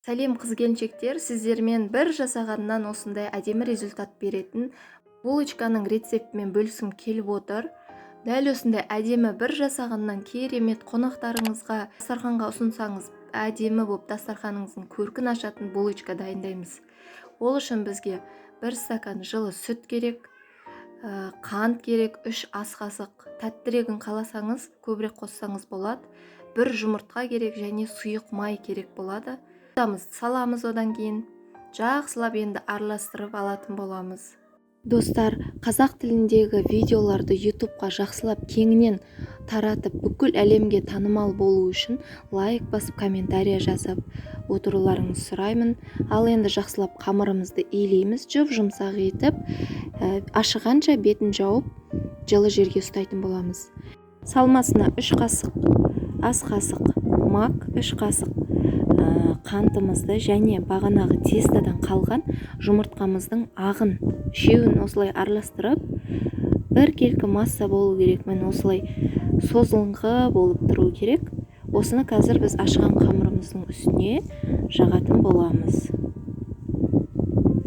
Сәлем, қыз келіншектер! Сіздермен бір жасағаннан осындай әдемі результат беретін булочканың рецептімен бөліскім келіп отыр. Дәл осындай әдемі, бір жасағаннан керемет, қонақтарыңызға дастарханға ұсынсаңыз, әдемі болып дастарханыңыздың көркін ашатын булочка дайындаймыз. Ол үшін бізге бір стакан жылы сүт керек, қант керек, 3 ас қасық, тәттірегін қаласаңыз, көбірек қоссаңыз болады, бір жұмыртқа керек және сұйық май керек болады. Саламыз, одан кейін жақсылап енді араластырып алатын боламыз. Достар, қазақ тіліндегі видеоларды ютубқа жақсылап кеңінен таратып, бүкіл әлемге танымал болу үшін лайк басып, комментария жазып отыруларыңызды сұраймын. Ал енді жақсылап қамырымызды илейміз, жұп-жұмсақ етіп, ашығанша бетін жауып, жылы жерге ұстайтын боламыз. Салмасына 3 қасық ас қасық мак, 3 қасық қантымызды және бағанағы тестодан қалған жұмыртқамыздың ағын, үшеуін осылай араластырып, біркелкі масса болу керек. Міне, осылай созылыңқы болып тұру керек. Осыны қазір біз ашыған қамырымыздың үстіне жағатын боламыз.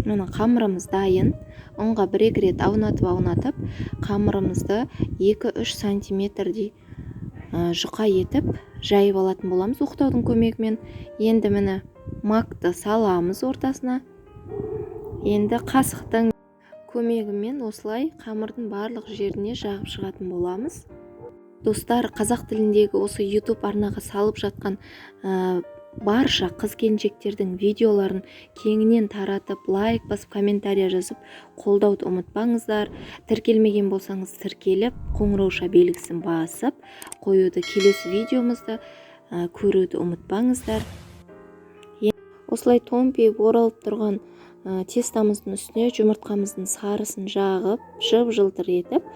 Міне, қамырымыз дайын. Ұнға бір-екі рет аунатып-аунатып, қамырымызды 2-3 сантиметрдей жұқа етіп жайып алатын боламыз оқтаудың көмегімен. Енді, міне, макты саламыз ортасына. Енді қасықтың көмегімен осылай қамырдың барлық жеріне жағып шығатын боламыз. Достар, қазақ тіліндегі осы YouTube арнаға салып жатқан барша қыз келіншектердің видеоларын кеңінен таратып, лайк басып, комментария жазып қолдауды ұмытпаңыздар. Тіркелмеген болсаңыз, тіркеліп, қоңырауша белгісін басып қоюды, келесі видеомызды көруді ұмытпаңыздар. Осылай томпиып оралып тұрған тестамыздың үстіне жұмыртқамыздың сарысын жағып, жып-жылтыр етіп,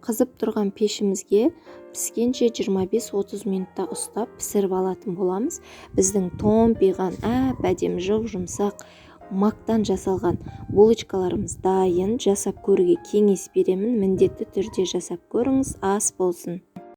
қызып тұрған пешімізге піскенше 25-30 минутта ұстап пісіріп алатын боламыз. Біздің томпиған, әп-әдемі, жұп-жұмсақ мактан жасалған булочкаларымыз дайын. Жасап көруге кеңес беремін, міндетті түрде жасап көріңіз. Ас болсын!